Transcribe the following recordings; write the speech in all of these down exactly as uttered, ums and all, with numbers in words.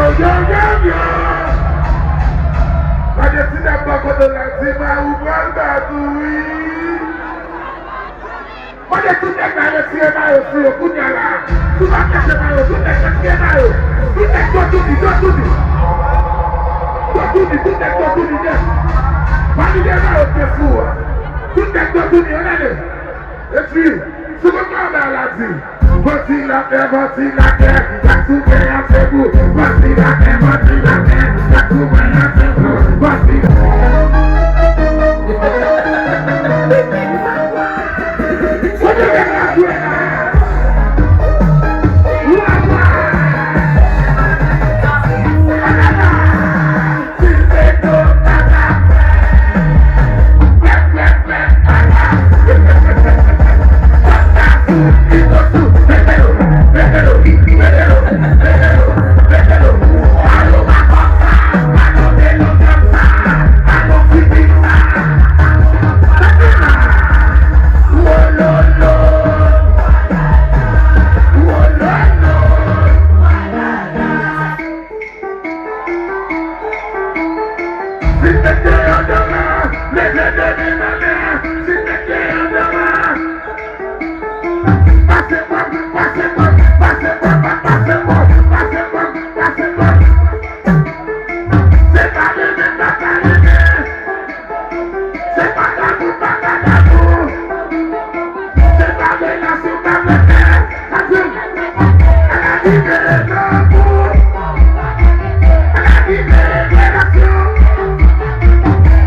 Yo, yo, yo! Mande ti nèg bò kote w la, di mwen ou pral bat ou wi. Mande tout nèg la retire mayo sou yo kounye a la. Si w pa kase mayo, tout nèg retire mayo. Tout nèg do touni, do touni. Do touni, tout nèg do touni nèt. Valide mayo ki sou ou a. Tout nèg do touni, ann ale. Epi, si w konn bagay la di, vantilatè, vantilatè, gaz ou gen an se pou vantilatè, vantilatè, gaz ou gen an se pou vantilatè. Kote nèg la jwe la? Wa, wa! Anana! Si nèg te andan la, leve de men nan lè. Si nèg te andan la, pase bò, pase bò, pase bò, pase bò, pase bò, pase bò. Se pa renmen, pa pa renmen. Se pa damou, pa pa damou. Se pa relasyon, pa pa relasyon. Ann arive lanmou. Ann arive relasyon.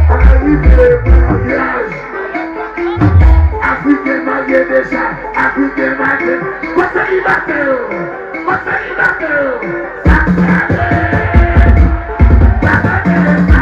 Ann arive maryaj. Afriken marye deja. Afriken marye. Kot selibatè yo? Kot selibatè yo? Sa k pale? Sa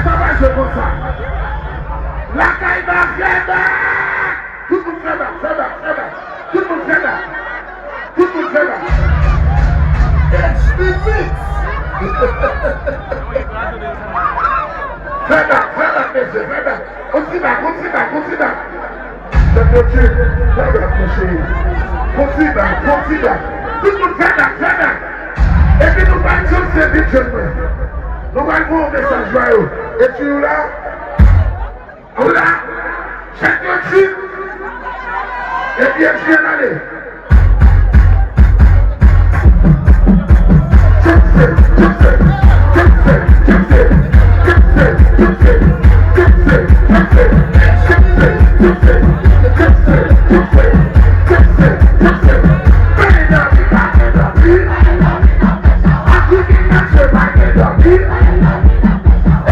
sa pa jwe konsa. Lakay mafya bak! Tout moun fè bak, fè bak, fè bak. Tout moun fè bak. Tout moun fè bak. H P Mix. Fè bak, fè bak, mesye, fè bak. On ti bak, on ti bak, on ti bak. Nèg yo tchip, fè bak, monchè. Fon ti bak, fon ti bak. Tout moun fè bak, fè bak. Epi nou pral tchanse vit, jèn mwen. Nou pral voye yon mesaj ba yo. Epi ou la? Ou la? Chak yo tchip. Epi epi ann ale. Pa gen dòmi.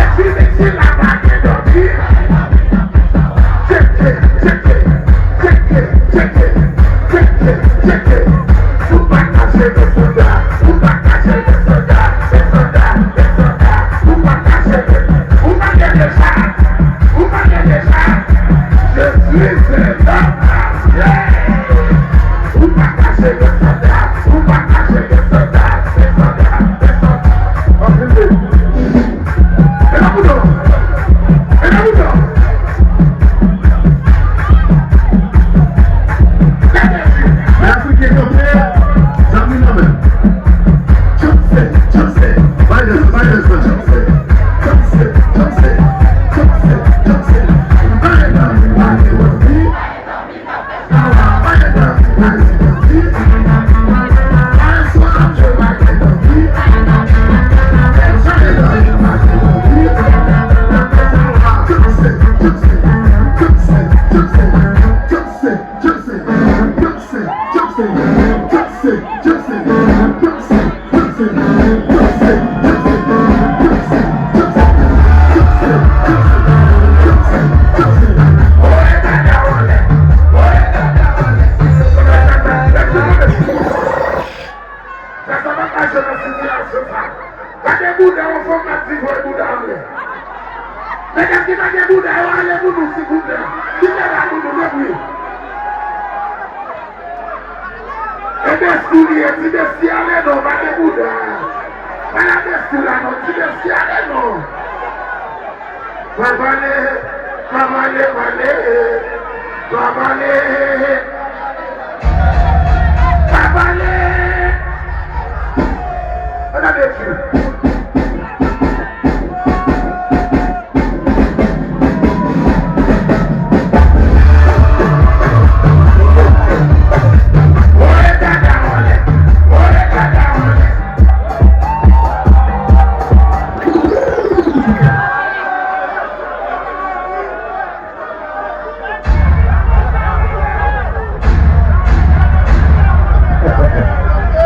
Epi Mexi la pa gen dòmi. Tcheke, tcheke, tcheke, tcheke, tcheke, tcheke. Ou pa ka jere sòlda, ou pa ka jere sòlda, sòlda, sòlda. Ou pa ka jere, ou pa gen deja, ou pa gen deja. Jezi se nòm la. Ou pa ka jere sòlda, ou pa ka jere sòlda, sòlda, sòlda. Anpil de. E nan bouda. E nan bouda. Gade fi. Lè Afriken kanpe, zam li nan men. Chonse, chonse. Bay lès, bay lès nan chonse. Chonse, chonse. Chonse, chonse. Bay lès, bay lès. Sa, sa pa mache nan sitiyasyon sa. Gade bouda yon fanm k ap di voye bouda anlè. Medam ki pa gen bouda yo, ale pou nou, silvouplè. Kite la pou nou, mèt wi. E besti li ye, ti besti ale non, pa gen bouda. Pa la besti la non, ti besti ale non. Pa pale, pa pale, pale, pa pale, pa pale. Ann ale di.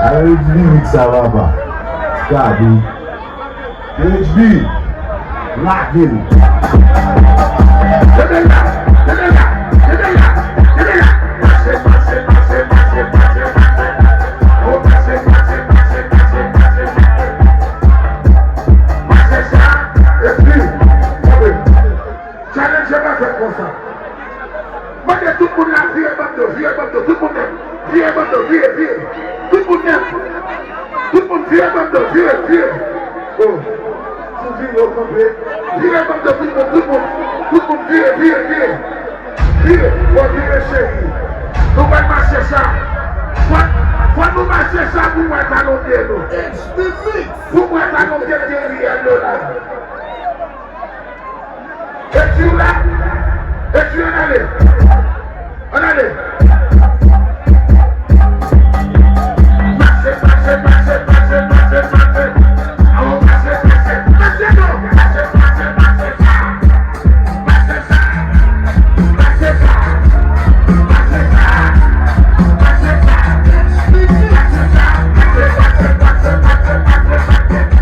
Ala yon ti limit sa, papa. Ti kabri. H B, lage l. Kenbe la, kenbe la, kenbe la, kenbe la. Mache, mache, mache, mache, mache, mache. Oh, mache, mache, mache. Mache sa, epi, kenbe. Challenge yo pa fèt konsa. Mande tout moun la, vire bann do, vire bann do, tout moun nèt. Vire bann do, vire, vire. Tout moun nèt. Tout moun vire bann do, vire, vire. Oh. Si w vire, w kanpe. Vire bann do, tout moun, tout moun. Tout moun vire, vire, vire. Vire, fò vire, cheri. Nou pral mache sa. Fò, fò nou mache sa pou mwen talon pye nou. Pou mwen talon pye Thierry Eldo la. Etchi w la? Etchi, ann ale. Ann ale. Mache, mache, mache, mache, mache, mache. Awo, mache, mache, mache non. Mache, mache, mache sa. Mache sa. Mache sa. Mache sa. Mache sa. Mache sa. Mache, mache, mache, mache, mache, mache.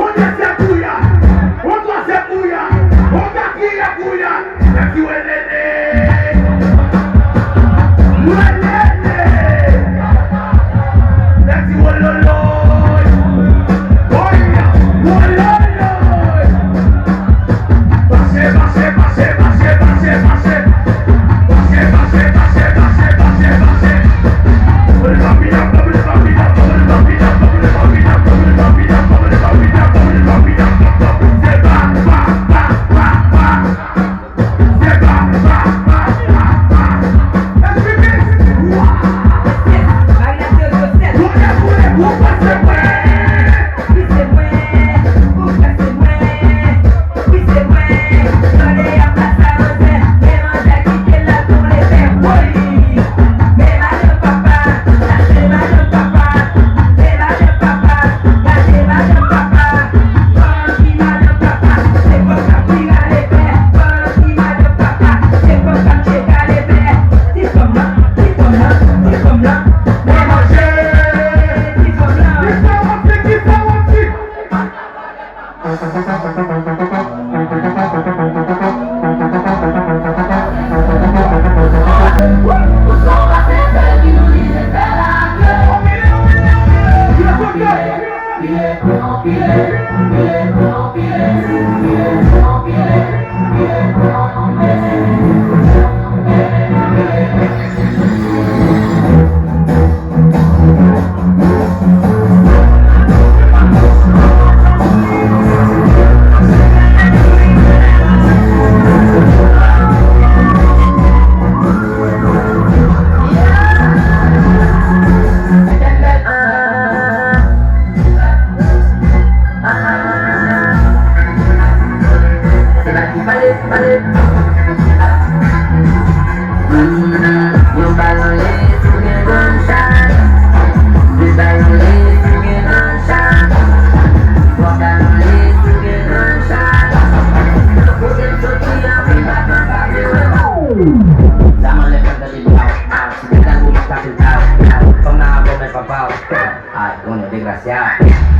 On dezyèm bouyad, on twazyèm bouyad, on katriyèm bouyad. Nèg di welele, welele. Nèg di wololoy, oy, wololoy. Mache, mache, mache, mache, mache, mache. Mache, mache, mache, mache, mache, mache. Se ba, ba, ba, ba, ba, ba. Se ba, ba, ba, ba, ba. Espiti. Wa. Koule, koule, koule, pase mwen. Pase mwen. Ou pase mwen. Wi, se mwen. Tande y ap pase a manzè. Men manzè kite l al pou lepè. Woy! Men madanm papa, gade madanm papa, men madanm papa, gade madanm papa. Kòman ki madanm papa? Se kòm k ap vire a lepè. Kòman ki madanm papa? Se kòm k ap tcheke a lepè. Ti fanm nan, ti fanm nan, ti fanm nan. Men manje! Ti fanm nan. Ti fanm nan, ti fanm nan. Ay, konnen, degrasya.